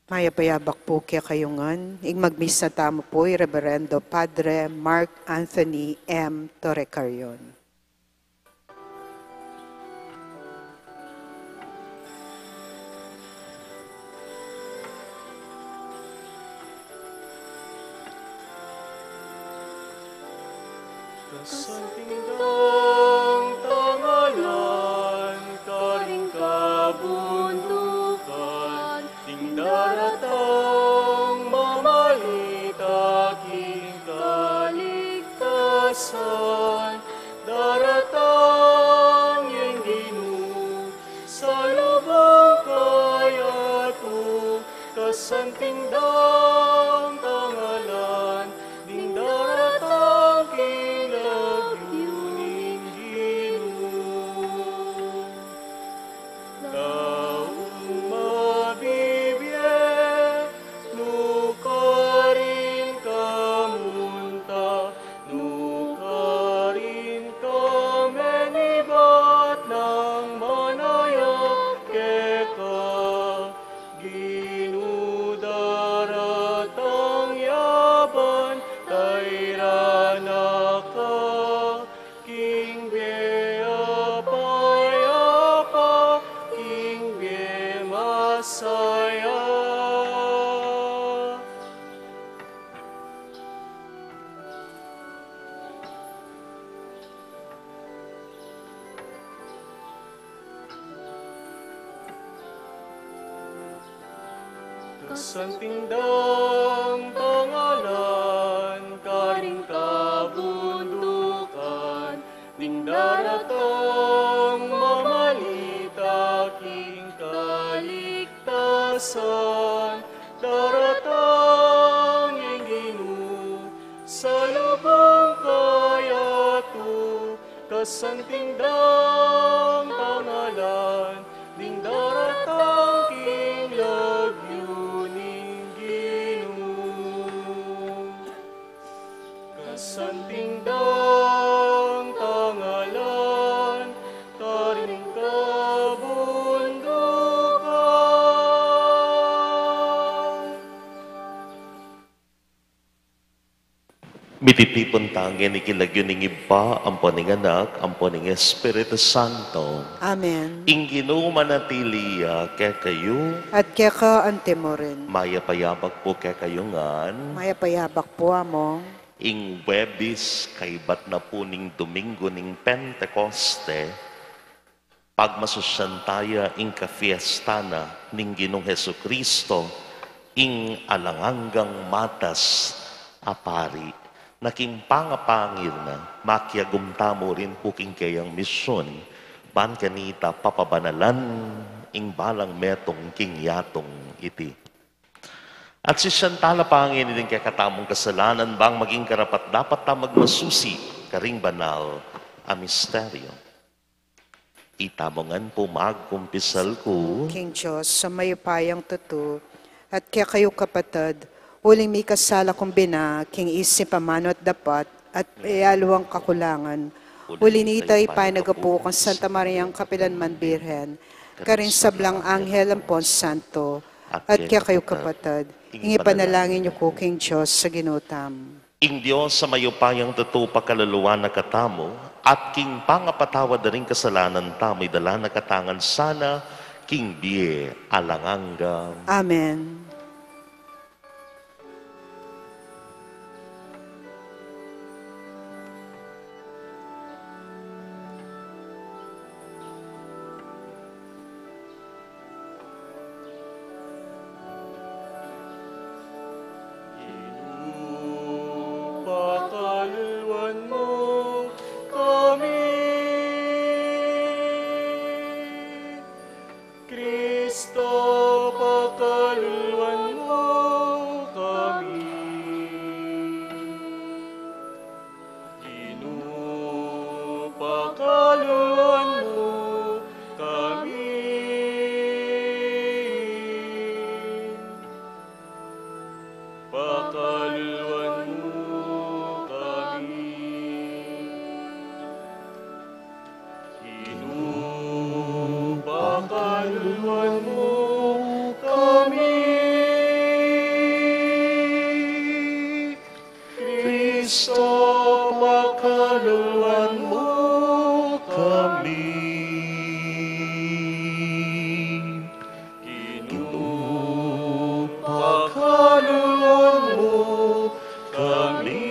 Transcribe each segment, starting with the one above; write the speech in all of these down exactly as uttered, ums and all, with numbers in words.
Mayap a yabak pu kekayu ngan. Ing magmisa tamu pu i Reverendo Padre Mark Anthony M Torrecarion. Kasanting dang tangalan karing kabundukan, ding daratang mamalita king kaligtasan, daratang yang Ginu sa lubang kayatu, kasanting dang tangalan, ding daratang king lagyu ning Ginu. Taung mabibie, nukarin ka munta, nukarin ka menibat nang manayap keka. Ginu, daratang ya ban, tayran na ka king bie a payapa, king bie masaya. Kasanting dang tangalan karing kabundukan, ding daratang mamalita king kaligtasan, daratang yang Ginu sa lubang kayatu, kasanting dang tangalan, ding daratang king lagyu ning Ginu. Kasanting dang tangalan karing kabundukan. Mititipun ta ngeni king lagyu ning Ibpa, ampo ning Anak, ampo ning Espiritu Santo. Amen. Ing Ginu manatili ya kekayu. At keka antimurin. Mayap a yabak pu kekayu ngan. Mayap a yabak pu, Among. Ing Huwebes, kaybat na pu ning Domingo ning Pentekoste, pagmasusyan taya ing kafiesta na ning Ginung Jesucristo, ing alang anggang matas a pari, na king pangapangil na, makiagum tamu rin pu king keyang misyun, ban kanita papabanalan ing balang metung king yatung iti. At sisian tala pa ngeni ding kekatamung kasalanan, bang maging karapat-dapat ta magmasusi karing banal a misteryo. Itamu ngan pu, magkumpisal ku king Dios a mayupayang tutu, at kekayu kapatad, uling mikasala kung bina king isip, amanu at dapat, at e aliwang kakulangan. Uli nita, ipanagapu ku kang Santa Mariang kapilanman Birhen, karing sablang anghel ampon santo, at kekayu kapatad, ing ipanalangin yu ku king Dios a Ginu tamu. Ing Dios a mayupayang tutu pakaluluan na katamu, at king pangapatawad da ring kasalanan tamu, idala na katamu ngan sana king bie alang angga. Amen. Ginu, pakaluluan mu kami. Kristo, pakaluluan mu kami. Ginu, pakaluluan mu kami. Pakaluluan mu kami. Ginu, pakaluluan mu kami. Kristo, pakaluluan mu kami. Ginu, pakaluluan mu kami.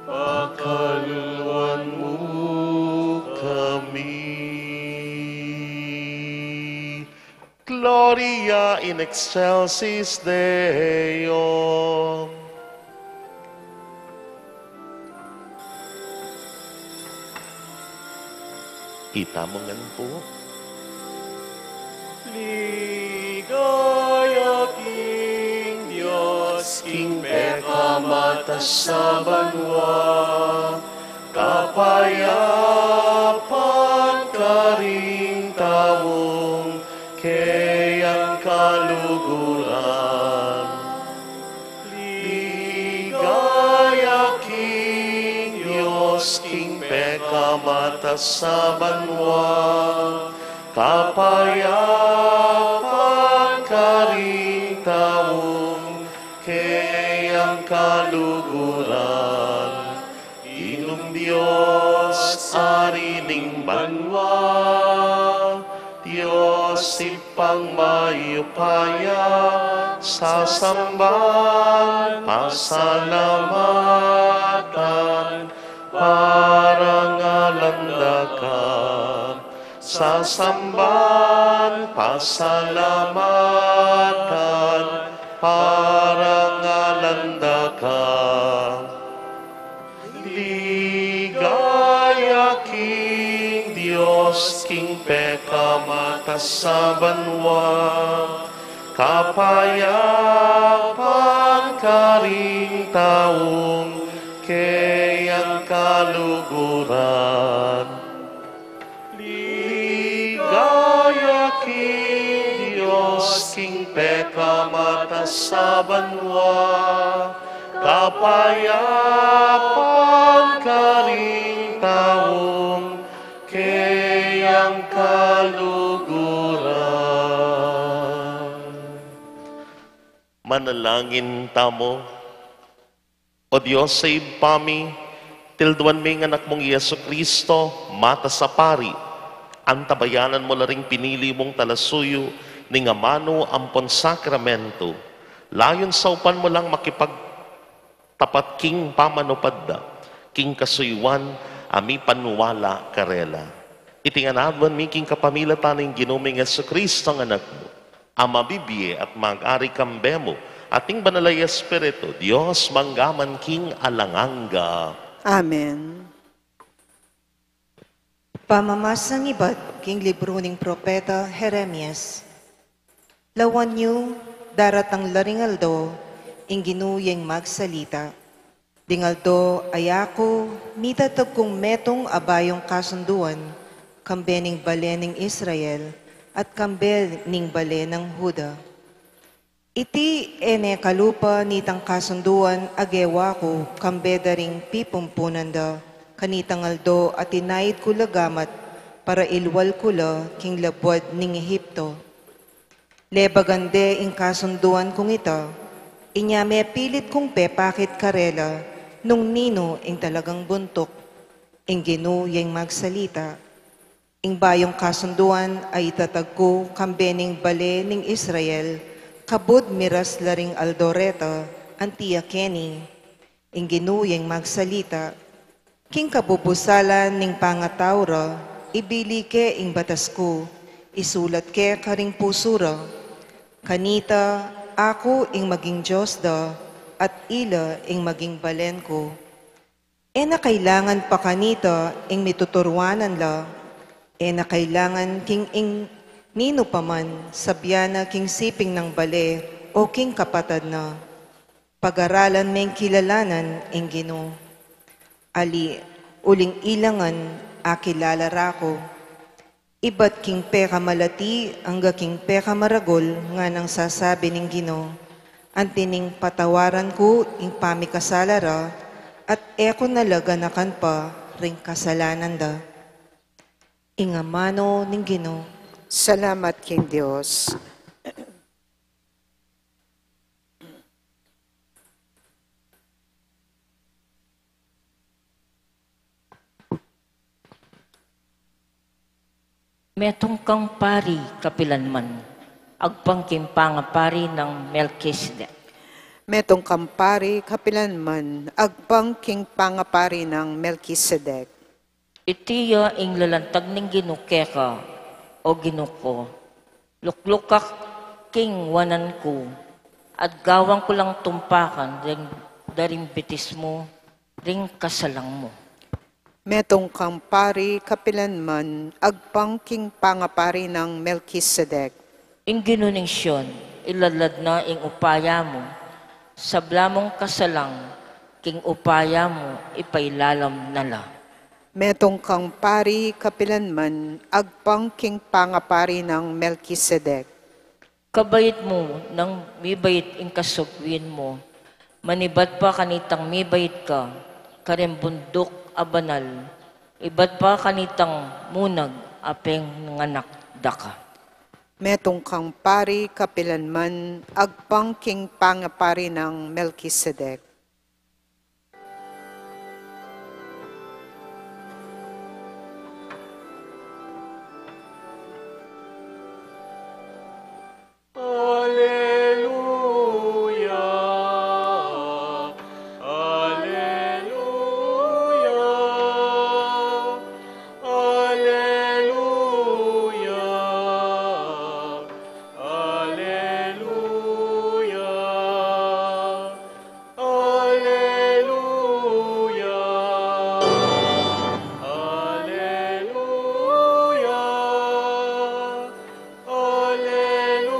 Pakaluluan mu kami. Gloria in excelsis Deo. Itamu ngan pu. Ligaya king Dios, king pekamatas a banua, kapayapan karing taung keyang kaluguran. Ligaya king Dios, king pekamatas a banua, kapayapan karing taung keyang kaluguran. Ginung Dios, Ari ning banua, Dios Ibpang mayupaya, sasamban, pasalamatan, parangalan da ka. Sasamban, pasalamatan, parangalan da ka. Ligaya king Dios, king pekamatas a banua, kapayapan karing taung keyang kaluguran. Ligaya king Dios, king pekamatas a banua, kapayapan karing taung keyang kaluguran. Manalangin tamu. O Dios a Ibpa mi, tilduan mi ing Anak mung i Jesucristo, matas a pari, antabayanan mu la ring pinili mung talasuyu ning amanu ampon sakramentu, layun saupan mu lang makipagtapat king pamanupad da king kasuyuan a mipaniwala karela. Iti ngan aduan mi king kapamilatan ning Ginu ming Jesucristo a Anak mu, a mabibie at mag-ari kambe mu, at ning Banal a Espiritu, Dios mangga man king alang angga. Amen. Pamamasang ibat king libru ning propeta Jeremias. Lawan yu, daratang la ring aldo, ing Ginu ya ing magsalita. Ding aldo a yaku, mitatag kung metung a bayung kasunduan, kambe ning bale ning Israel, at kambe ning bale nang Juda. Iti e ne kalupa nitang kasunduan a gewa ku kambe da ring pipumpunan da, kanitang aldo a tinaid ku la gamat para ilwal ku la king labuad ning Egipto. Lebagan de ing kasunduan kung ita, inya mepilit kung pepakit karela nung ninu ing talagang buntuk. Ing Ginu ya ing magsalita. Ing bayung kasunduan a itatag ku kambe ning bale ning Israel, kabud miras la ring aldo reta, anti ya keni. Ing Ginu ya ing magsalita. King kabubusalan ning pangatau ra, ibili ke ing batas ku, isulat ke karing pusu ra. Kanita, aku ing maging Dios da, at ila ing maging balen ku. E na kailangan pa kanita ing mituturuanan la, e na kailangan king ing ninu pa man sabian na king siping nang bale o king kapatad na. Pag-aralan meng kilalanan ing Ginu. Ali, uling ila ngan akilala ra ku. Ibat king pekamalati angga king pekamaragul nganang sasabi ning Ginu, anti ning patawaran ku ing pamikasala ra, at e ku na la ganakan pa ring kasalanan da. Ing amanu ning Ginu. Salamat king Dios. Metung kang pari kapilanman, agpang king pangapari nang Melkisedek. Metung kang pari kapilanman, agpang king pangapari nang Melkisedek. Iti ya ing lalantag ning Ginu keka, O Ginu ku, lukluk ka king wanan ku, at gawan ku lang tumpakan ding, da ring bitis mu, ring kasalang mu. Metung kang pari kapilanman, agpang king pangapari nang Melkisedek. Ing Ginu ning Sion, iladlad na ing upaya mu, sabla mung kasalang, king upaya mu, ipailalam na la. Metung kang pari kapilanman, agpang king pangapari nang Melkisedek. Kabait mu nang mibait ing kasagwin mu, manibat pa kanitang mibait ka, karing bunduk a banal, ibat pa kanitang munag a penganakda ka. Metung kang pari kapilanman, agpang king pangapari nang Melkisedek. Aleluya, aleluya, aleluya, aleluya. Aleluya, aleluya, aleluya,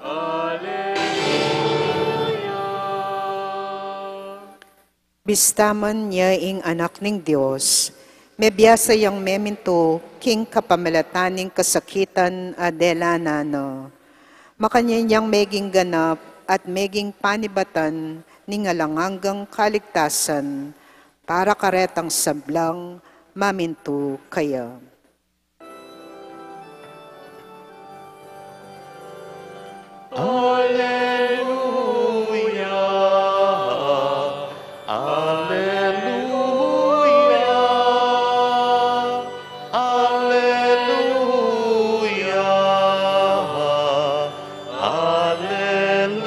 aleluya. Bista man ya ing Anak ning Dios, mebiasa yang memintu king kapamilatan ning kasakitan a dela na. Makanyan yang meging ganap at meging panibatan ning alang anggang kaligtasan para karetang sablang mamintu kaya. Aleluya, aleluya, aleluya, aleluya.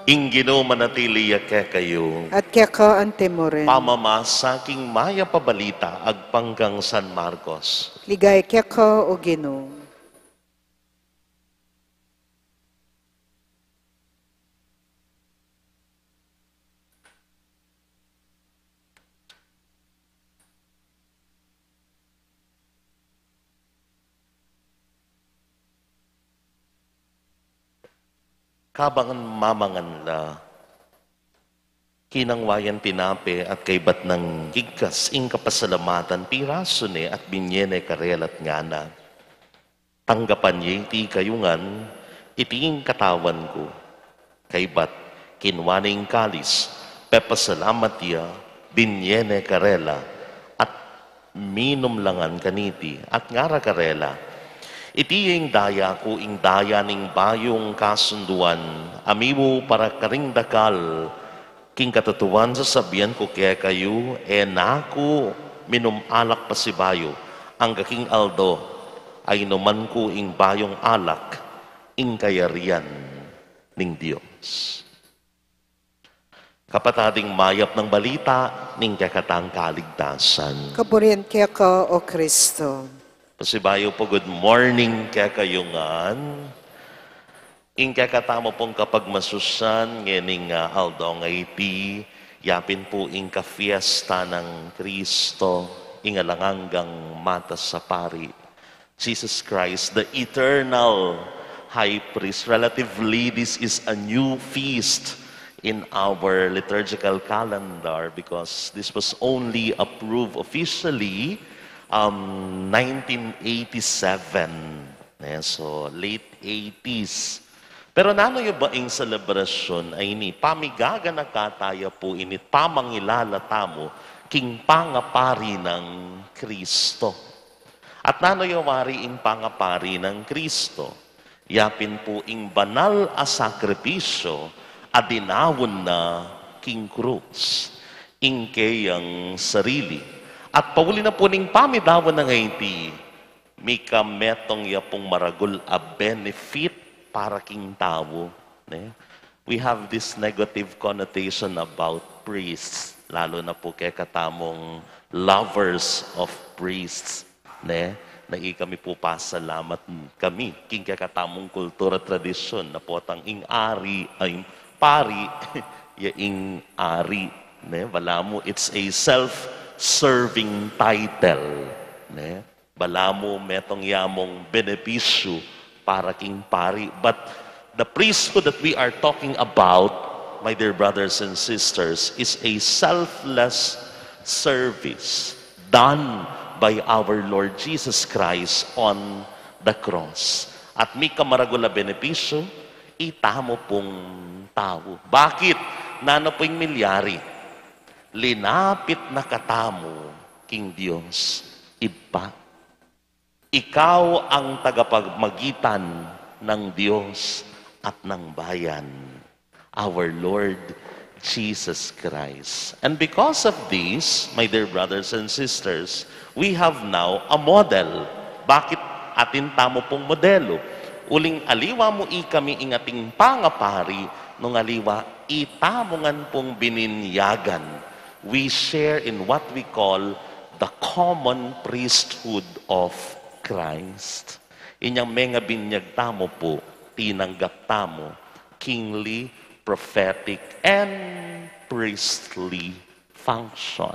Ing Ginu manatili ya kekayu. At keka anti mu rin. Pamamasa king Mayap a Balita agpang kang San Marcos. Ligaya keka, O Ginu. Kabang mamangan la, kinang wa yang tinape at kaybat nang gigkas ing kapasalamatan, pirasu ne at binye ne karela at ngana: Tanggapan ye iti kayu ngan, iti ing katawan ku. Kaybat, kinwa ne ing kalis, pepasalamat ya, binye ne karela, at minum la ngan kaniti, at ngara karela: Iti ing daya ku, ing daya ning bayung kasunduan, a mibu para karing dakal. King katutuan sasabian ku kekayu, e na ku minum alak pasibayu, angga king aldo a inuman ku ing bayung alak, ing kayarian ning Dios. Kapatad, ing mayap nang balita ning kekatang kaligtasan. Kaburian keka, O Kristo. Pasibayu pu, good morning kekayu ngan. Ing kekatamu pung kapagmasusian ngening, ah, aldo a iti, yapin pu ing kapiesta nang Kristo, ing alang anggang matas a pari, Jesus Christ, the eternal high priest. Relatively, this is a new feast in our liturgical calendar because this was only approved officially, um, nineteen eighty-seven. Eh, so, late eighties. Pero nanu ya ba ing selebrasyun a ini? Pamigaganaka taya pu ini, pamangilala tamu king pangapari nang Kristo. At nanu ya wari ing pangapari nang Kristo? Yapin pu ing banal a sakripisyo a dinaun na king krus. ing keyang sarili. At pauli na pu ning pamidawan a ngeni, mika metung ya pung maragul a benefit para king tau, ne? We have this negative connotation about priests, lalo na pu kekatamung lovers of priests, ne? Na ikami pu pasalamat kami king kekatamung kultura, tradisyon, na potang ing ari, ay, pari, ya ing ari, ne? Balamu, it's a self-serving title, ne? Balamu, metung ya mung benepisyu para king pari. But the priesthood that we are talking about, my dear brothers and sisters, is a selfless service done by our Lord Jesus Christ on the cross. At mika maragul a benepisyu, itamu pung tau. Bakit? Nanu pu ing milyari? Linapit na katamu king Dios Ibpa. Ikaw ang tagapamagitan ng Diyos at ng bayan, our Lord Jesus Christ. And because of this, my dear brothers and sisters, we have now a model. Bakit atin tamu pung modelo? Uling aliwa mu ikami ing ating pangapari, nung aliwa itamu ngan pung bininyagan. We share in what we call the common priesthood of Christ. Inyang mengabinyag tamu pu, tinanggap tamu kingly, prophetic, and priestly function.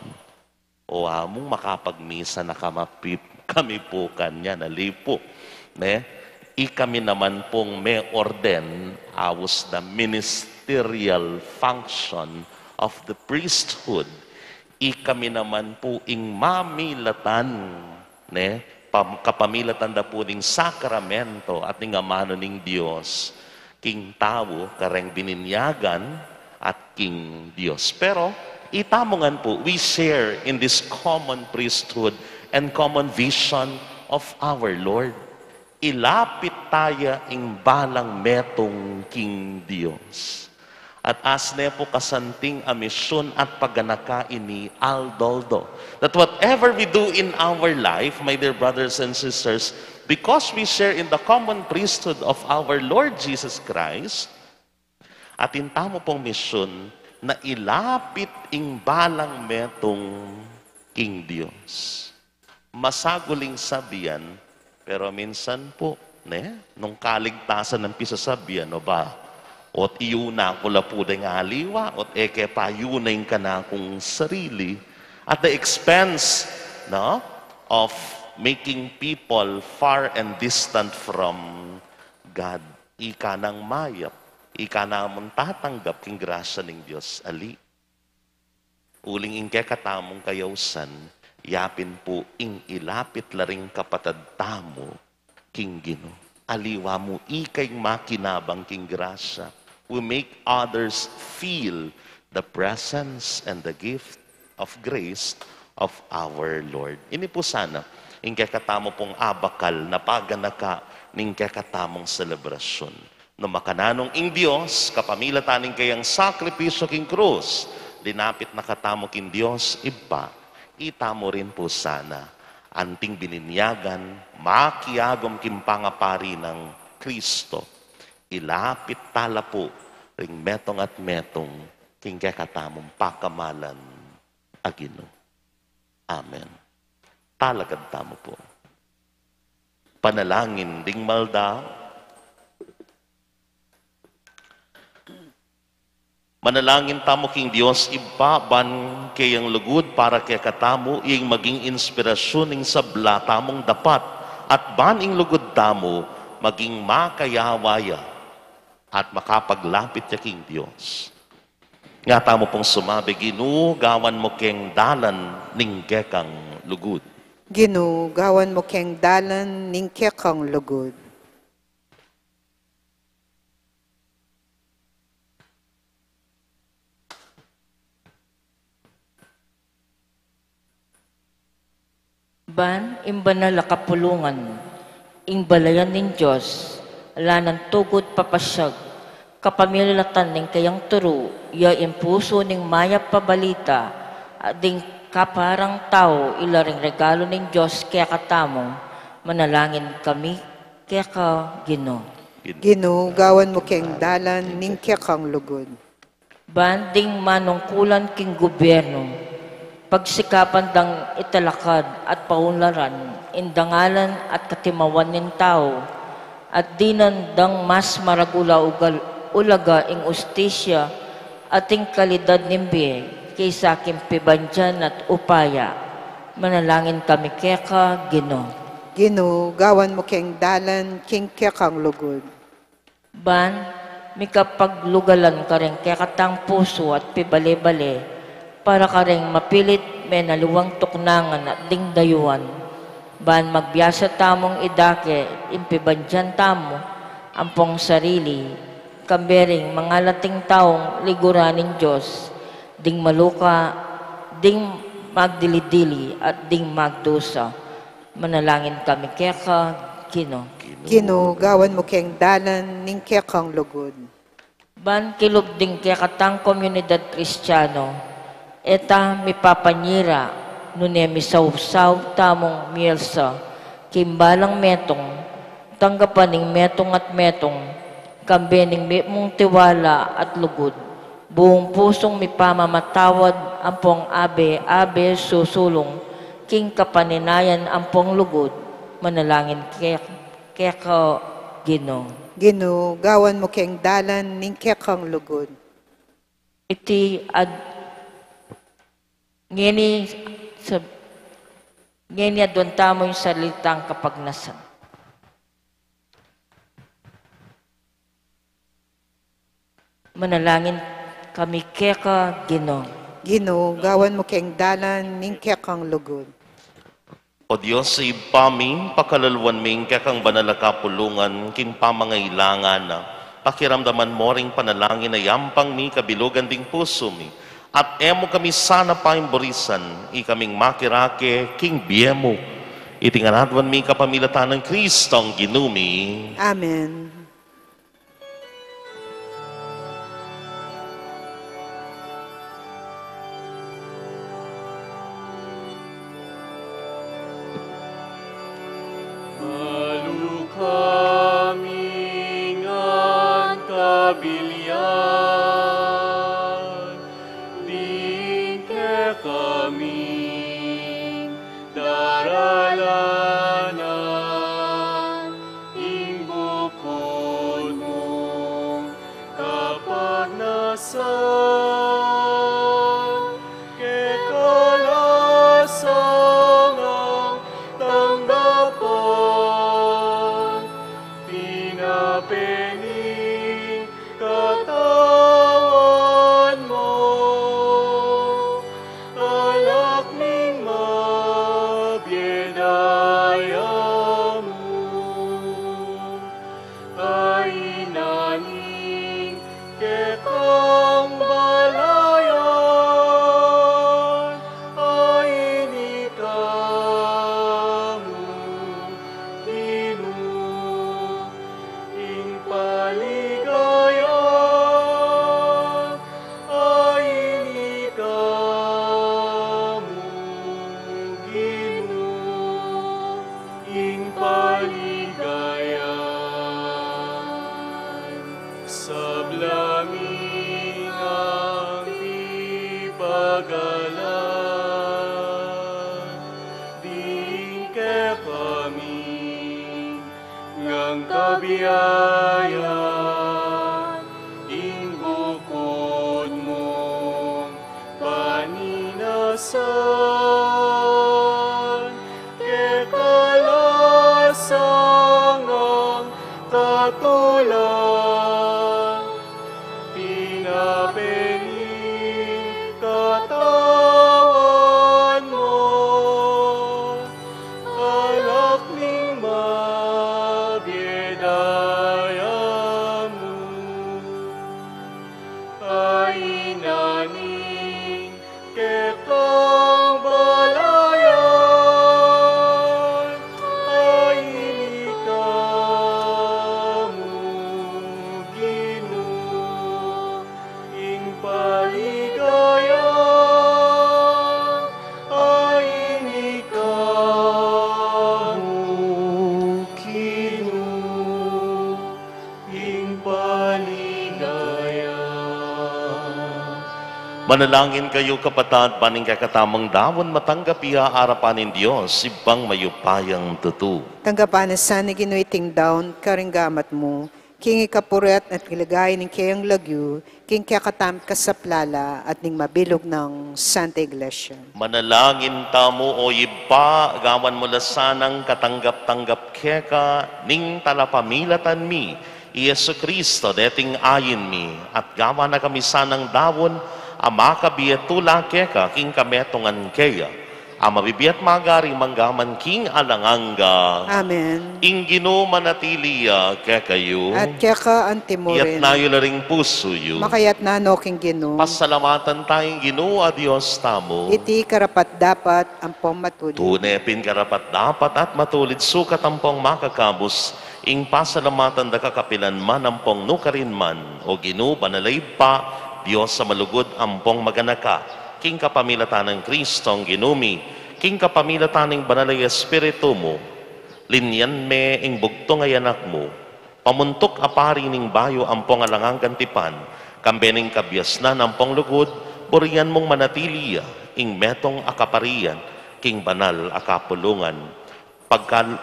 O amung makapagmisa na kamapi-, kami pu kanyan, ali pu, ne? Ikami naman pung me-ordain, aus the ministerial function of the priesthood. Ikami naman pu ing mamilatan, ne? Pam-, kapamilatan da pu ning sakramento at ning amanu ning Dios king tau, kareng bininyagan at king Dios. Pero itamu ngan pu, we share in this common priesthood and common vision of our Lord. Ilapit taya ing balang metung king Dios. At as ne pu kasanting a misyun at paganaka ini aldo-aldo, that whatever we do in our life, my dear brothers and sisters, because we share in the common priesthood of our Lord Jesus Christ, atin tamu pung misyun na ilapit ing balang metung king Dios. Masagul ing sabian, pero minsan pu, ne, nung kaligtasan nang pisasabyan, o ba, ot iyuna ku la pu deng aliwa, ot e ke pa iyuna ing kanakung sarili, at the expense, no, of making people far and distant from God. Ika nang mayap, ika namung tatanggap king grasya ning Dios, ali. Uling ing kekatamung kayausan, yapin pu ing ilapit la ring kapatad tamu king Ginu. Aliwa mu ika ing makinabang king grasya. We make others feel the presence and the gift of grace of our Lord. Ini pu sana ing kekatamu pung abakal na paganaka ning kekatamung selebrasyun. Nung makananu ing Dios, kapamilatan ning kayang sakripisyu king krus, linapit na katamu king Dios Ibpa, itamu rin pu sana anting bininyagan, makiagum king pangapari nang Kristo. Ilapit tala pu ring metung at metung king kekatamung pakamalan a Ginu. Amen. Talakad tamu pu. Panalangin ding malda. Manalangin tamu king Dios Ibpa, ban kayang lugud para kekatamu, ing maging inspirasyon ning sabla tamung dapat, at ban ing lugud tamu maging makayawa ya at makapaglapit ya king Dios. Nga tamu pung sumabi, Ginu, gawan mu keng dalan ning kekang lugud. Ginu, gawan mu keng dalan ning kekang lugud. Ban ing banal a kapulungan, ing balayan ning Dios, ala nang tugud papasyag, kapamilatan ning kayang turu, ya ing pusu ning mayap a balita, At ding kaparang tau, ila ring regalu ning Dios kekatamu, manalangin kami keka, Ginu. Ginu, gawan mu keng dalan ning kekang lugud. Ban ding manungkulan king gubyernu, pagsikapan dang italakad at paunlaran ing dangalan at katimawan ning tau, at dinan dang mas maragul a ugal-, ulaga ing ustisya at ing kalidad ning bie kaysa king pibandian at upaya. Manalangin kami keka, Ginu. Ginu, gawan mu keng dalan king kekang lugud. Ban mikapaglugalan karing kekatang pusu at pibale-bale, para karing mapilit menaliwang tuknangan at ding dayuan. Ban magbiasa tamung idake ing pibandian tamu ampong sarili, kambe ring mangalating taung liguran ning Dios, ding maluka, ding magdili-dili at ding magdusa. Manalangin kami keka, Ginu. Ginu, gawan mu keng dalan ning kekang lugud. Ban kilub ding kekatang komunidad Kristiano, e ta mipapanyira, nune misaup-saup tamung mielsa king balang metung, tanggapan ning metung at metung, kambe ning mimung tiwala at lugud, buung pusung mipamamatawad ampong abe-abe susulung king kapaninayan ampong lugud. Manalangin ke-, keka, Ginu. Ginu, gawan mu keng dalan ning kekang lugud. Iti ad-, ngeni sa-, ngeni aduan tamu ing sarili tang kapagnasan. Manalangin kami keka, Ginu. Ginu, gawan mu keng dalan ning kekang lugud. O Dios, Ibpa mi, pakalaluan mi ing kekang banal a kapulungan king pamangailangan na. Pakiramdaman mo ring panalangin a yampang mi kabilugan ding pusu mi. At e mu kami sana paimburisan, ikaming makirake king bie mu. Iti ngan aduan mi kapamilatan nang Kristong Ginu mi. Amen. Malu kami ngan kabilian, ding kekami daralanan, ing bukud mung kapagnasan, keka la sangang tanggapan, pinape ning katawan mu, anak ning mabie daya mu, a inaning kekang balayan, a ini ka mu, Ginu, ing paligayan, a ini ka mu, Ginu, ing paligayan. Sabla mi ngan pipagalan, ding kekami ngan kabiayan, ing bukud mung paninasan, keka la sangang katulan, pinape ning katawan mu, anak ning mabie daya mu, a inaning kekang balayan, a ini ka mu, Manalangin kayu, kapatad, ban ing kekatamung daun matanggap ya arapan ning Dios, Ibpang mayupayang tutu. Tanggapan na sa ning Ginu iting daun karing gamat mu, king ikapurian at kaligayan ning keyang lagyu, king kekatamung kasaplalan at ning mabilug nang Santa Iglesia. Manalangin tamu. O Ibpa, gawan mu la sanang katanggap-tanggap keka ning talapamilatan mi, i Jesucristo, deting ain mi, at gawan na kami sanang daun a makabie tula keka king kametungan keya, a mabibie at magari mangga man king alang angga. Amen. Ing Ginu manatili ya kekayu. At keka anti mu rin. Iyatas yu la ring pusu yu. Makayatas no king Ginu. Pasalamatan taya ing Ginu a Dios tamu. Iti karapat-dapat ampong matulid. Tune pin karapat-dapat at matulid sukat ampong makakabus ing pasalamatan da ka kapilan man ampong nukarin man, O Ginu, banal a Ibpa, Dios a malugud ampong maganaka, king kapamilatan nang Kristong Ginu mi, king kapamilatan ning Banal a Espiritu mu, linyan me ing bugtung a Anak mu, pamuntuk a pari ning bayu ampong alang anggang tipan, kambe ning kabiasnan ampong lugud, burian mung manatili ya ing metung a kaparian king banal a kapulungan. Pagkal-,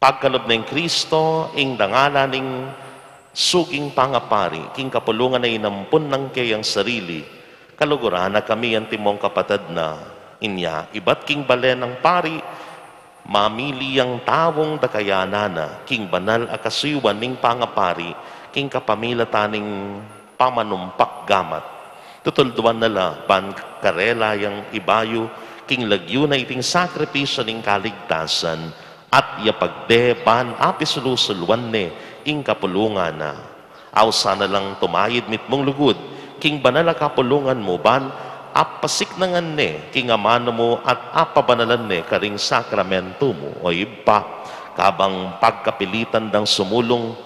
pagkalub nang Kristo, ing dangalan ning suging pangapari, king kapulungan a inampun nang keyang sarili, kaluguran na kami antimong kapatad na. Inya, ibat king bale nang pari, mamili yang taung dakayanan na king banal a kasuyuan ning pangapari, king kapamilatan ning pamanumpak gamat. Tutulduan na la ban karela yang ibayu king lagyu na iting sakripisyu ning kaligtasan, at yapagde ban apisulu-suluan ne ing kapulungan na. Ausan na lang tumayid mitmung lugud king banal a kapulungan mu ban apasiknangan ne king amanu mu at apabanalan ne karing sakramentu mu, O Ibpa, kabang pagkapilitan dang sumulung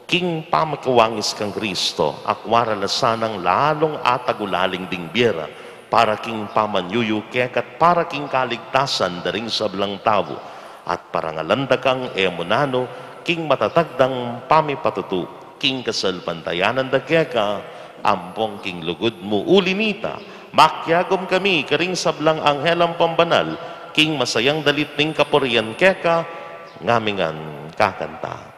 king pamakiwangis kang Kristo, akwa ra la sanang lalung atagulaling ding bie ra para king pamanyuyu keka at para king kaligtasan da ring sablang tau, at parangalan da kang e mu nanu king matatag dang pamipatutu king kasalpantayanan da keka ampong king lugud mu. Uli nita, makiagum kami karing sablang anghel ampong banal king masayang dalit ning kapurian keka, ngamingan kakanta.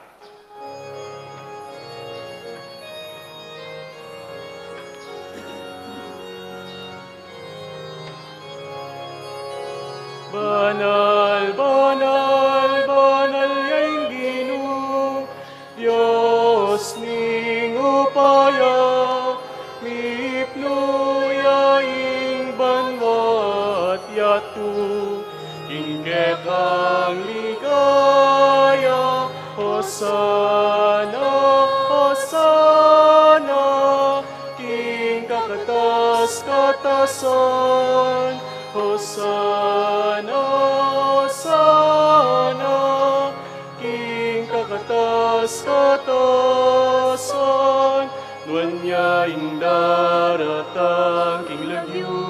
Banal, banal, banal ya ing Ginu, Dios ning upaya, mipnu ya ing banua at yatu king kekang ligaya. Hosana, Hosana king kakatas-katasan. Hosana, Hosana king kakatas-katasan. Nuan ya ing daratang king lagyu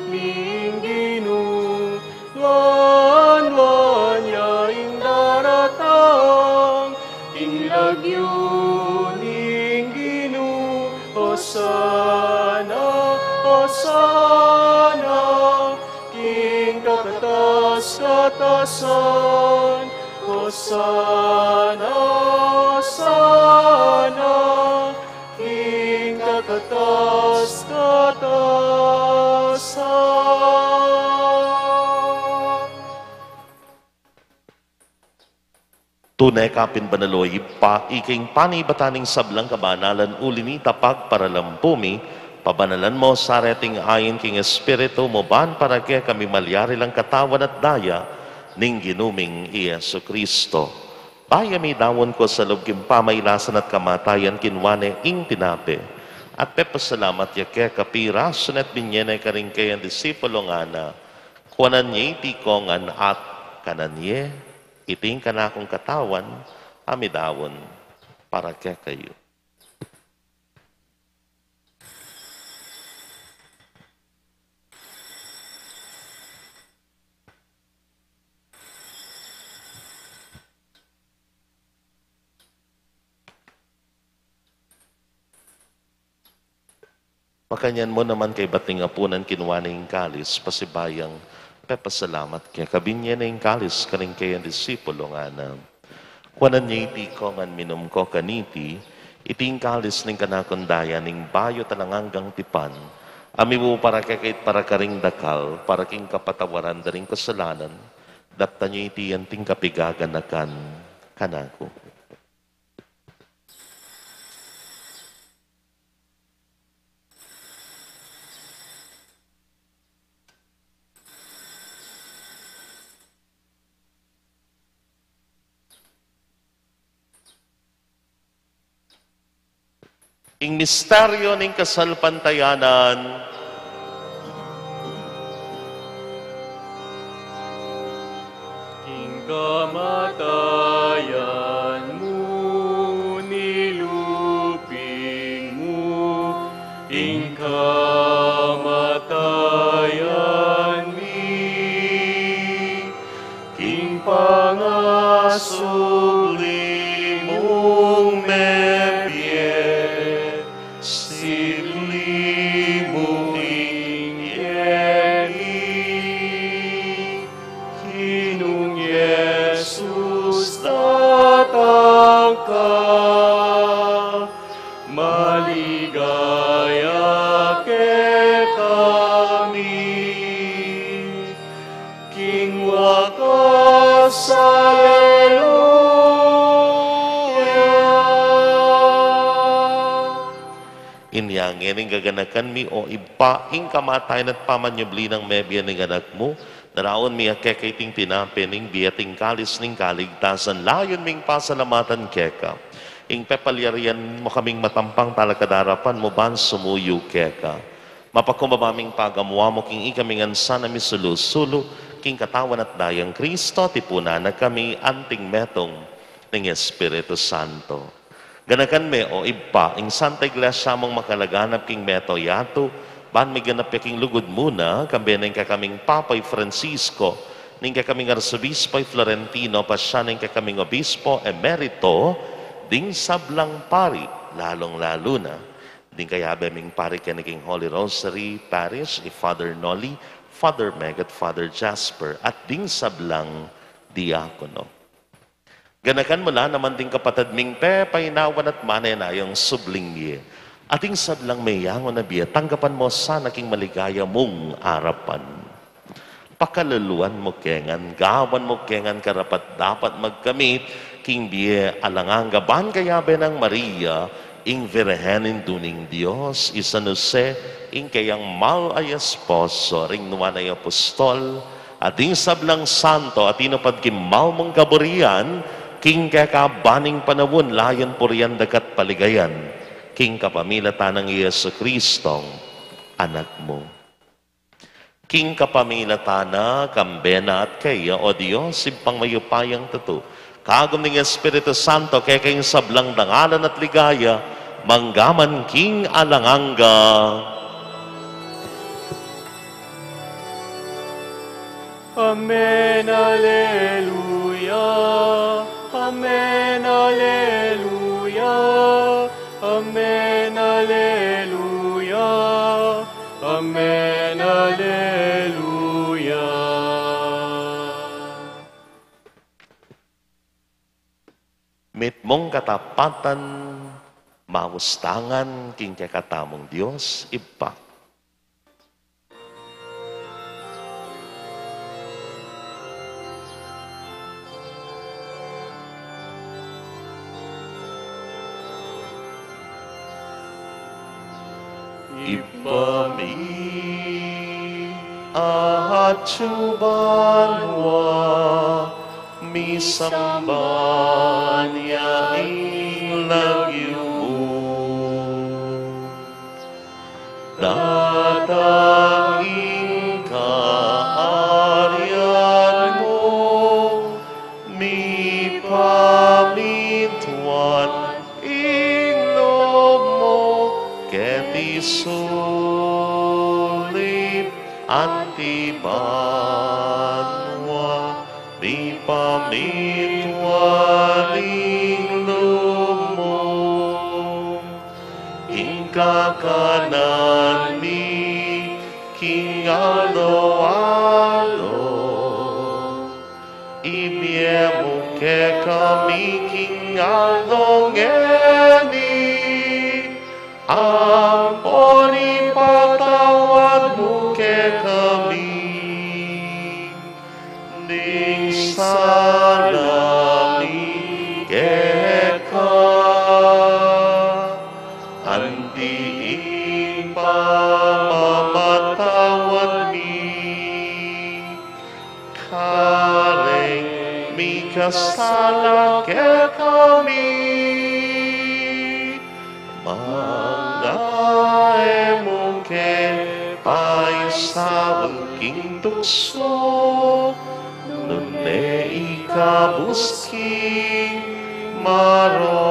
ning Ginu. Nuan, nuan ya ing daratang king lagyu ning Ginu. Hosana, Hosana king kakatas-katasan. Hosana, Hosana king kakatas-katasan. Tune ka pin banal, o Ibpa, ika ing panibatan ning sablang kabanalan. Uli nita, pagparalampu mi, pabanalan mo sa reting ain king Espiritu mu, ban para kekami malyari lang katawan at daya ning Ginu ming i Jesucristo. Bayu ya midaun kung sa lub king pamailasan at kamatayan, kinua ne ing tinape at pepasalamat ya keka, pirasu ne at binye ne karing keyang disipulo, ngana: Kuanan ye iti kongan at kanan ye, iti ing kanakung katawan a midaun para kekayu. Makanyan mu naman kaybat ning apunan kinua ne ing kalis, pasibayung pepasalamat keka, binie ne ing kalis karing kayang disipulo, ngana: Kuanan ye iti kongan minum ko kaniti, iti ing kalis ning kanakung daya ning bayu at alang anggang tipan, a mibu para kekayu at para karing dakal, para king kapatawaran da ring kasalanan. Daptan ye iti anting kapigaganakan kanaku. Ing misteryu ning kasalpantayanan. Ing kamatayan mu, nilupig mu, ing kamatayan mi, king pangasubli mung mebie, sidli mu king yeli. Ginung Jesus, datang ka, maligaya kekami. King wakas, aleluya. Inya ngeni gaganakan mi, o Ibpa, ing kamatayan at pamanyubli nang mebie ning Anak mu, daraun mi keka iting tinape ning bie at ing kalis ning kaligtasan, layun ming pasalamatan keka ing pepalyarian mu kaming matampang talakad king arapan mu ban sumuyu keka. Mapakumbaba ming pagamuan mu king ikami ngan sana misulu-sulu king katawan at dayang Kristo, tipunan na kami anting metung ning Espiritu Santo. Ganakan me, o Ibpa, ing Santa Iglesia mung makalaganap king mabilug a yatu, ban miganap ya king lugud mu na, kambe ning kekaming Papa i Francisco, ning kekaming Arsobispo i Florentino, pasian ning kekaming Obispo Emerito, ding sablang pari, lalung-lalu na ding kayabe ming pari keni king Holy Rosary Parish, i Father Noli, Father Meg at Father Jasper, at ding sablang diakono. Ganakan mu la naman ding kapatad ming pepainawan at manenayang subling mie, at ding sablang meyangu na bie, tanggapan mu sana king maligaya mung arapan. Pakaluluan mu ke ngan, gawan mu ke ngan karapat-dapat magkamit king bie alang angga, ban kayabe nang Maria, ing Virgen Indu ning Dios, i San Jose, ing keyang mal a esposo, ring nuan a apostol, at ding sablang santo a tinupad king mal mung kaburian, king keka ban ning panaun, layun purian daka at paligayan, king kapamilatan nang Jesucristong Anak mu. King kapamilatan na, kambe na at keya, o Dios, Ibpang mayupayang tutu, kagum ning Espiritu Santo, keka ing sablang dangalan at ligaya, mangga man king alang angga. Amen, aleluya. Amen, aleluya. Amen, aleluya. Amen, aleluya. Mitmung katapatan, maus tangan king kekatamung Dios Ibpa. Ibpa mi, atyu banua, misamban ya ing lagyu mu. Datang ing kaarian mu, mipamintuan ing lub mu, keti sulip anti banua, mipamintuan ing lub mu. Ing kakanan king aldo-aldo. Ibie mu kekami king aldo ngeni, ampon ipatawad mu kekami ding sala mi keka, anti ing pamamatawad mi kareng mikasala kekami, manga e mu ke paisaul king tuksu, nune ikabus king marok.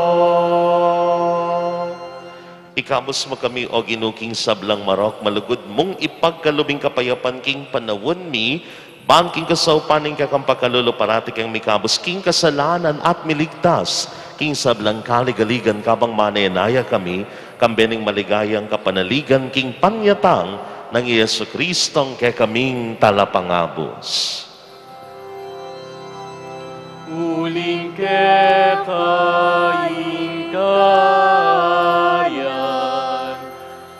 Ikabus mu kami, O Ginu, king sablang marok, malugud mung ipagkalub ing kapayapan king panaun mi, ban king kasaupan ning kekang pakalulu parati keng mikabus king kasalanan at miligtas king sablang kaligaligan, kabang manenaya kami kambe ning maligayang kapanaligan king panyatang nang Jesu Kristong kekaming Talapangabus. Uling keka ing kayarian,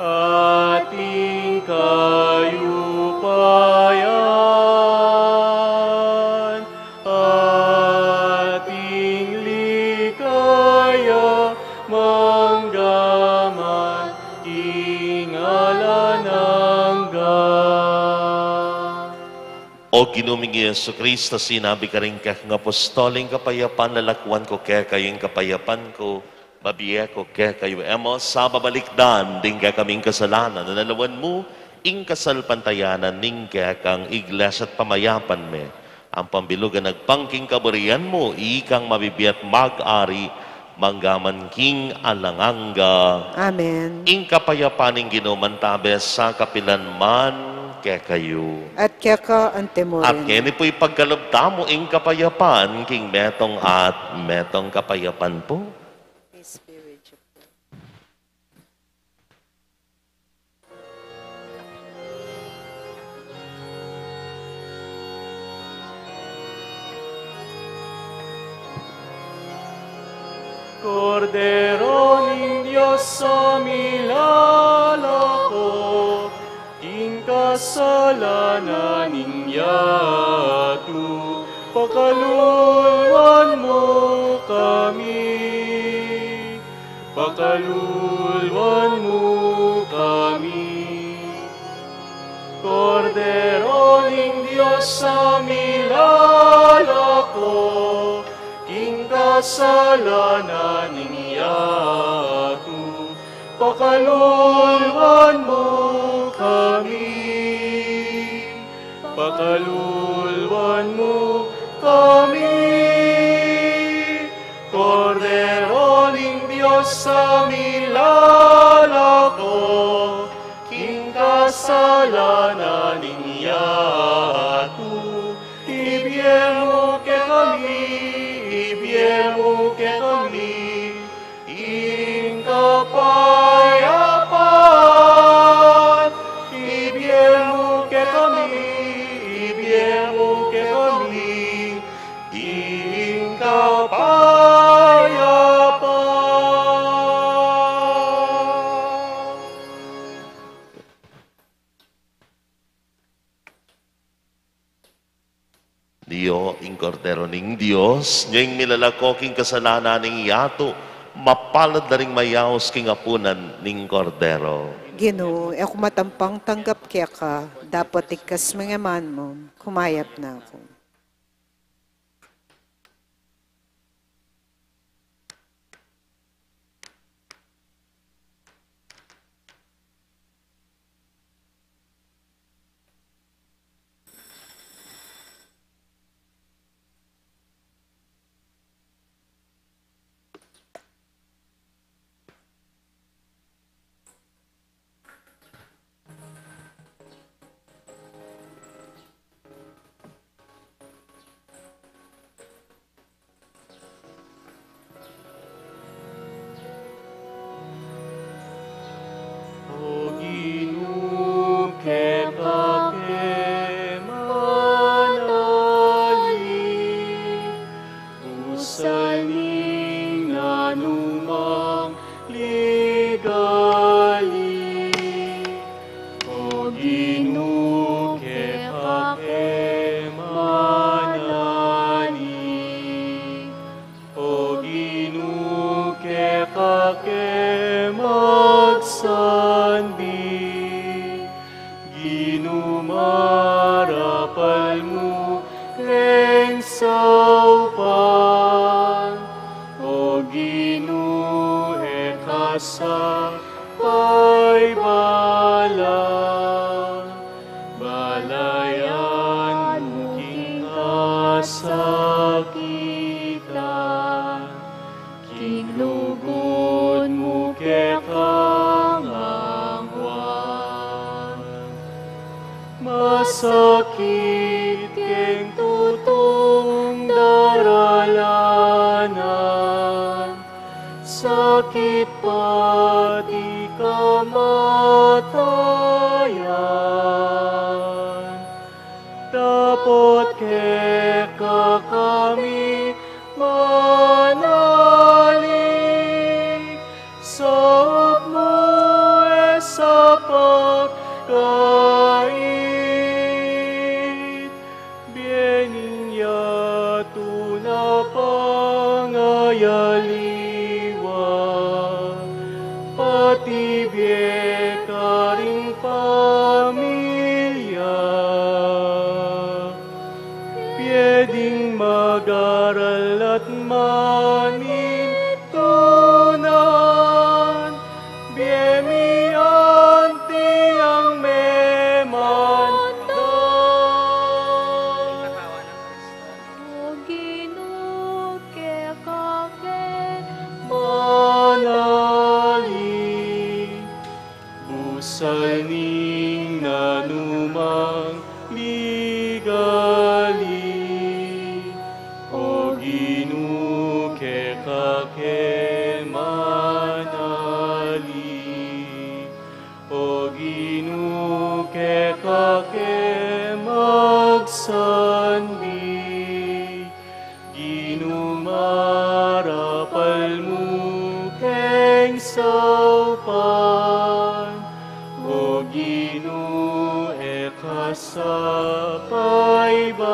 at ing kayupayan, at ing ligaya, mangga man king alang angga. O Ginu ming Jesu Kristo, sinabi karing kekang apostol, ing kapayapan lalakwan ku kekayu, ing kapayapan ku babie ku kekayu. E mu sa babalikdan ding kekaming kasalanan, nune lawan mu ing kasalpantayanan ning kekang Iglesia at pamayapan me, ampon bilugan agpang king kaburian mu, ikang mabibie at mag-ari mangga man king alang angga. Amen. Ing kapayapan ning Ginu mantabe sa kapilan man kekayu. At keka anti mu rin. At ngeni pu ipagkalub tamu ing kapayapan king metung at metung. Kapayapan pu. Kordero ning Dios a milalako king kasalanan ning yatu, pakalulwan mu kami. Pakalulwan mu kami. Kordero ning Dios a milalako king kasalanan ning yatu, pakalulwan mu kami. Pakalulwan mu kami. Kordero ning Dios a milalako king kasalanan ning yatu, ibie mu kekami, ibie mu kekami ing kapayapan. Ibie mu kekami, ibie mu kekami ing kapayapan. Nyo ing Kordero ning Dios, nyo ing milalako king kasalanan ning yatu, mapalad la ring mayaus king apunan ning Kordero. Ginu, e ku matampang tanggap keka, dapot igkas mu ing eman mu, kumayap na ku. marapal mu keng saupan, O Ginu, e ka sa paibalan, balayan mu king kasakitan, king lugud mu kekang angwan. Masakit keng tutung daralanan, sakit pati kamatayan. Dapot keka kami manalig, saup mu e sa pagkait, bie ning yatu na pangayaliwa, pati bie karing pamilya, bie ding mag-aral at manintunan, bie mi anti ang memandang. O Ginu, keka ke manalig, busal ning nanumang ligali. O Ginu, keka ke manalig. O Ginu, keka ke magsandig. Ginu, marapal mu keng saupan. O Ginu, e ka sa paibalan,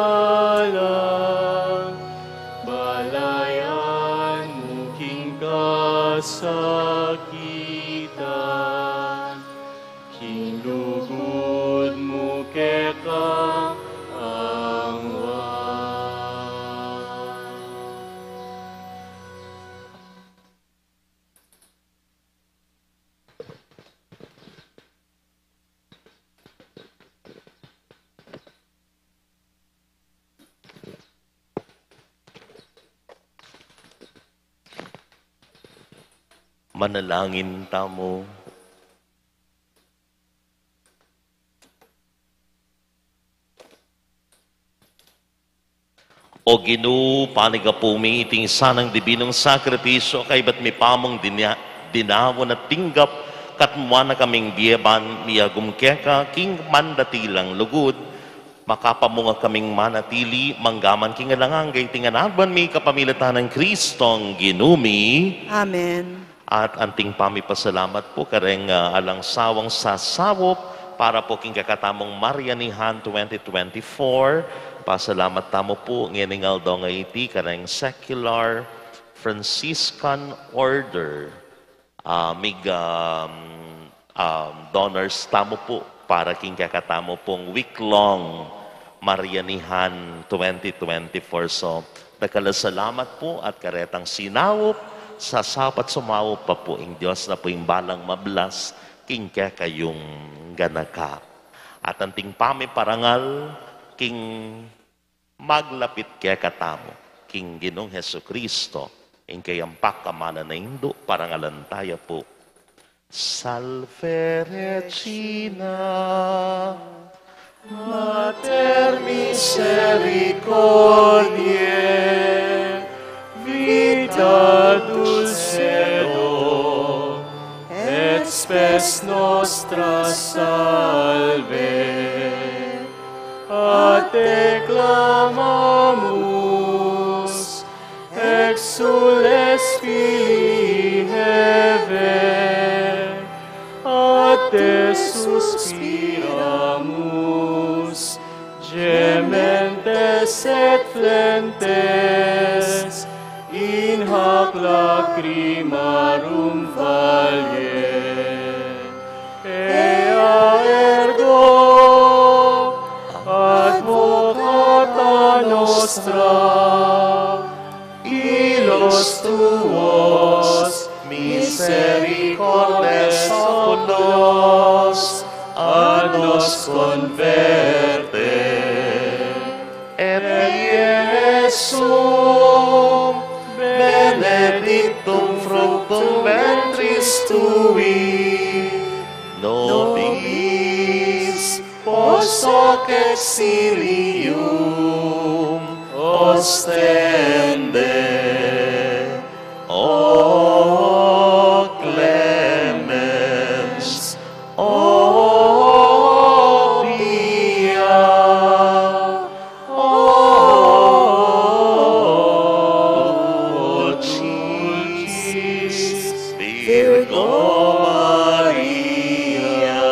balayan mu king kasakitan, king lugud mu kekang angwan. Manalangin tamu. O Ginu, panigapu mi iting sanang dibinung sakripisyu, kaybat mi pa mung dinia-, dinaun at tinggap, katmuan na kaming bie ban miagum keka king mandatilang lugud, makapamunga kaming manatili manggaman king alang angga. Iti ngan aduan mi kapamilatan nang Kristong Ginu mi. Amen. At anting pamipasalamat pu kareng, ah, alang sawang sasaup para pu king kekatamung Marianihan twenty twenty-four. Pasalamat tamu pu ngening aldo ngeni kareng Secular Franciscan Order. Ah, mig, um, um, donors tamu pu para king kekatamu pung week-long Marianihan twenty twenty-four. So, dakal a salamat pu at karetang sinaup, sasaup at sumaup pa pu ing Dios na pu ing balang mablas king kekayung ganaka. At anting pamiparangal king maglapit kekatamu king Ginung Jesucristo, ing kayang pakamalan a Indu, parangalan taya pu. Salve Regina, Mater misericordiae, vita dulcedo et spes nostra salve. A te clamamus, exsules filii Hevae, a te suspiramus, gementes et flentes in hac lacrimarum valle. Ea ergo nos converte. Et Iesum benedictum, fructum ventris tui, nobis post hoc exilium ostende. O clemens, o pia, o dulcis Virgo Maria.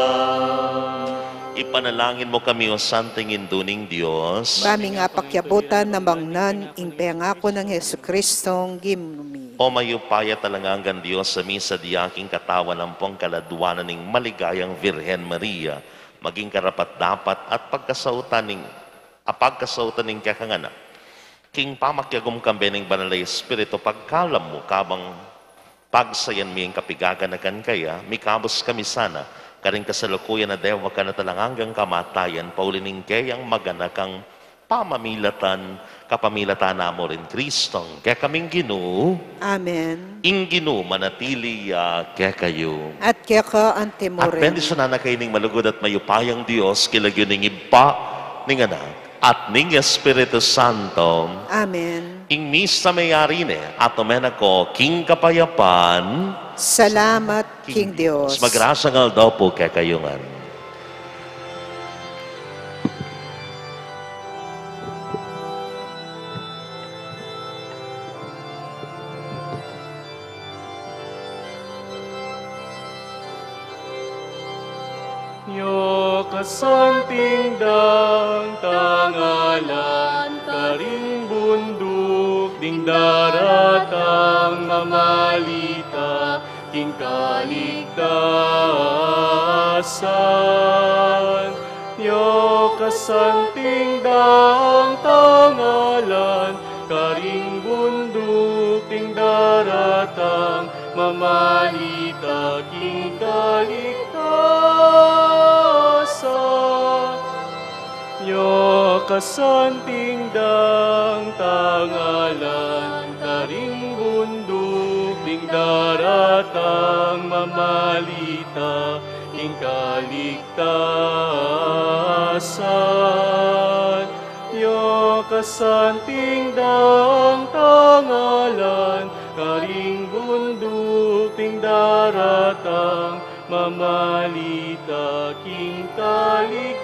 Ipanalangin mu kami, O Santing Indu ning Dios. Ba ming apakyabutan a mangnan ing pengaku nang Jesucristong Ginu mi. O mayupaya at alang anggang Dios, a misadya king katawan ampong kaladwanan ning maligayang Virgen Maria, maging karapat-dapat at pagkasautan ning, a pagkasautan ning kekang anak. King pamakiagum kambe ning Banal a Espiritu, pagkalam mu, kabang pagsayan mi ing kapigaganakan kaya, mikabus kami sana karing kasalukuyan a dewakan at alang anggang kamatayan, pauli ning keyang maganakang pamamilatan, kapamilatan na mu rin Kristong kekaming Ginu. Amen. Ing Ginu manatili ya kekayu. At keka antimurin. At bendisyunan na kayu ning malugud at mayupayang Dios, king lagyu ning Ibpa, ning Anak, at ning Espiritu Santo. Amen. Ing misa meyari ne, at ume na ko king kapayapan. Salamat king Dios. Magrasyang aldo pu kekayu ngan. Nyo kasanting dang tangalan, karing bunduk ding daratang mamalita king kaligtasan. Nyo kasanting dang tangalan, karing bunduk ding daratang mamalita king kaligtasan. Nyo kasanting dang tangalan, karing bunduk ding daratang mamalita king kaligtasan. Nyo kasanting dang tangalan, karing bunduk ding daratang mamalita king kaligtasan.